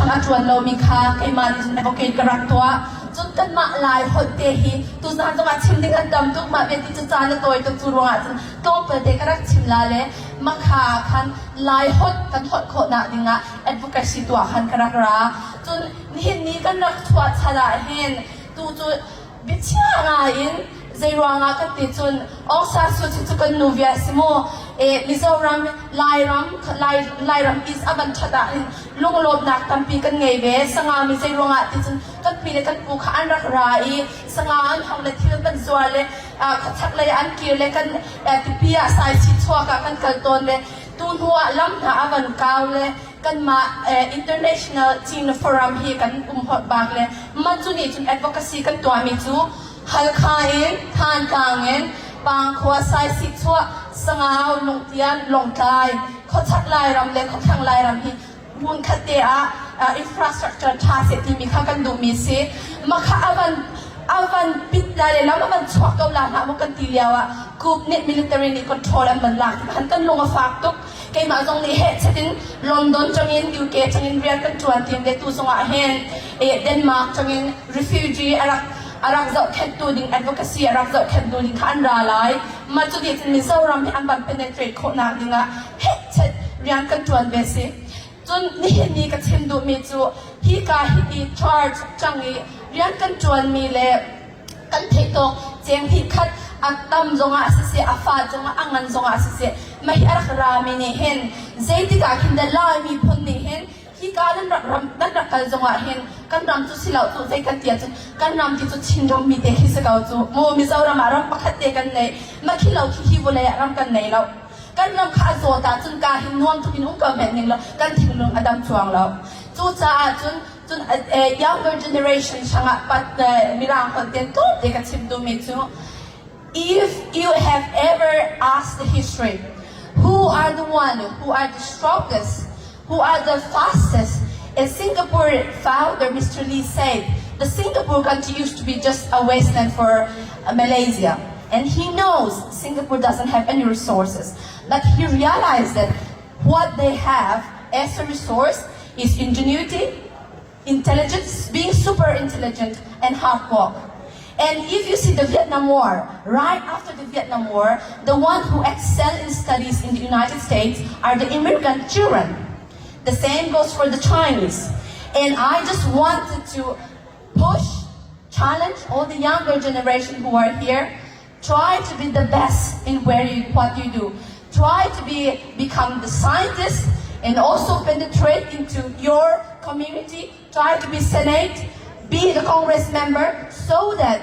Ṭuan a ṭuan lomi kha keimah nih cun advocate ka rak tuah. Cun kanmah Lai holh te hi tuzaan zongah chim ding an tam tuk. Mah vialte cu caan a tawi tuk. Cu ruangah cun tlawmpal te ka rak chim la le makha ah khan Lai holh kan holh khawhnak dingah advocacy tuah khan ka rak ra. Cun nihin ni kan rak chuah chan ah hin tu cu biachia ngai in zeiruangah kan ti cun Aung San Suu Kyi cu kan nu via si mu e Mizoram Lairam Lai Lairam is a van ṭhat ah hin lunglawmhnak tampi kan ngei ve. Sangau mi zeiruangah ti cun kan pi le kan pu kha an rak ra i sangau an hong le thil kan zuar le khuachak lei an kir le kan tipi ah saisih chuak ah kan kal tawn le tu hnu ah lam hna a van kau le kanmah international Chin Forum hi kan um hot bak le mah cu nih cun advocacy kan tuahmi cu Halkha in Thantlang in Pangkhua Saisih chuah Sangau Lungtian Lawngtlai Khuachak Lairam le Khuathlang Lairam hi hmunkhat te ah infrastructure ṭha seh timi kha kan duhmi si. Makha avan avan pit lai le lam avan chuak ko la hlah maw kan ti lio ah coup nih military nih control an van lak tikhan kan lung a fak tuk. Keimah zong nih hehchet in London chungin UK chungin rian kan ṭuan tin le tu zongah hin Denmark chungin refugee arak arak zohkhenhtu ding advocacy arak zohkhenhtu ding kha an ra lai. Mah cu nih cun Mizoram hi an van penetrate khawhnak dingah hehchet rian kan ṭuan ve si. Cun nihin ni ka chim duhmi cu hika hi i charge cang i rian kan ṭuanmi le kan theih tawk cheng hnih khat a tam zongah siseh a fa zongah a ngan zongah siseh mah hi a rak rami nih hin zeitik ah khin dah Lai miphun nih hin hika nan rak ram nan rak kal zongah hin kan ram cu si lo cu zei kan ti ahcun kan ram ti cu Chinram mi te khi si ko cu mu Mizoram ah ram pakhat te kan nei mah khi lo khi hi vawlei ah ram kan nei lo. Kan ram kha a zawt ahcun ka hin nuam tuk in um ko hmenh ning law kan thinlung a dam cuang lo. Cucaah cun cun younger generation hrangah pat mirang holh ten tlawmte ka chim duhmi cu if you have ever asked the history who are the one who are the strongest who are the fastest in Singapore founder Mr. Lee said the Singapore country used to be just a wasteland for Malaysia and he knows Singapore doesn't have any resources but he realized that what they have as a resource is ingenuity intelligence, being super intelligent and hard work. And if you see the Vietnam War, right after the Vietnam War, the one who excel in studies in the United States are the immigrant children. The same goes for the Chinese. And I just wanted to push, challenge all the younger generation who are here. Try to be the best in where you, what you do. Try to be become the scientist and also penetrate into your community. Try to be senate, be the Congress member, so that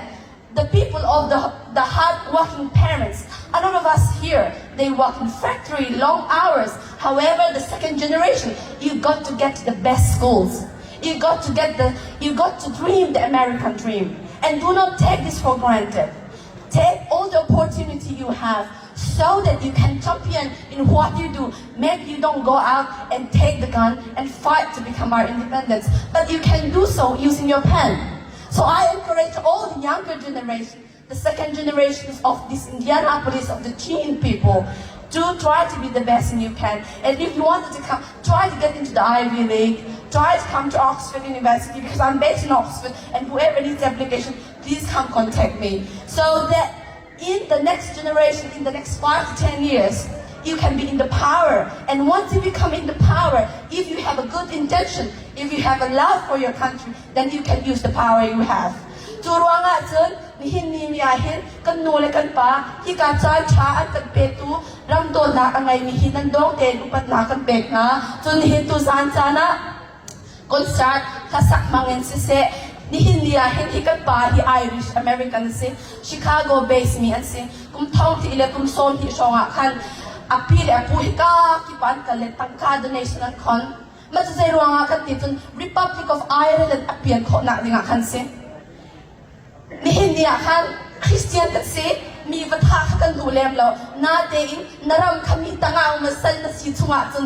the people of the hard-working parents, a lot of us here, they work in factory long hours. However, the second generation, you got to get to the best schools. You got to get the, you got to dream the American dream. And do not take this for granted. Take all the opportunity you have so that you can champion in what you do. Maybe you don't go out and take the gun and fight to become our independence, but you can do so using your pen. So I encourage all the younger generation, the second generations of this Indianapolis, of the Chin people, to try to be the best you can. And if you wanted to come, try to get into the Ivy League, try to come to Oxford University because I'm based in Oxford, and whoever needs application, please come contact me. So that in the next generation, in the next 5 to 10 years, you can be in the power. And once you become in the power, if you have a good intention, if you have a love for your country, then you can use the power you have. Cu ruangah cun nihin ni mi ah hin kan nu le kan pa hika caan ṭha an kan petu ram dawtnak a ngeimi hi nan dawng tein upatnak kan pek hna. Cun nihin tu zan caan ah concert hlasak hmangin siseh nihin ni ah hin hi kan pa hi Irish American si Chicago based mi an si. Kum thong ti le kum sawm hnih hrawng ah khan a pi le a pu hi ka kip an kal le tangka donation an khon. Mah cu zei ruangah kan ti cun Republic of Ireland a pian khawhnak dingah khan si. Nihin ni ah khan Christian kan si, mi va tha kha kan duh lem lo. Natein na ram kha mi tangah um sal na si chungah cun.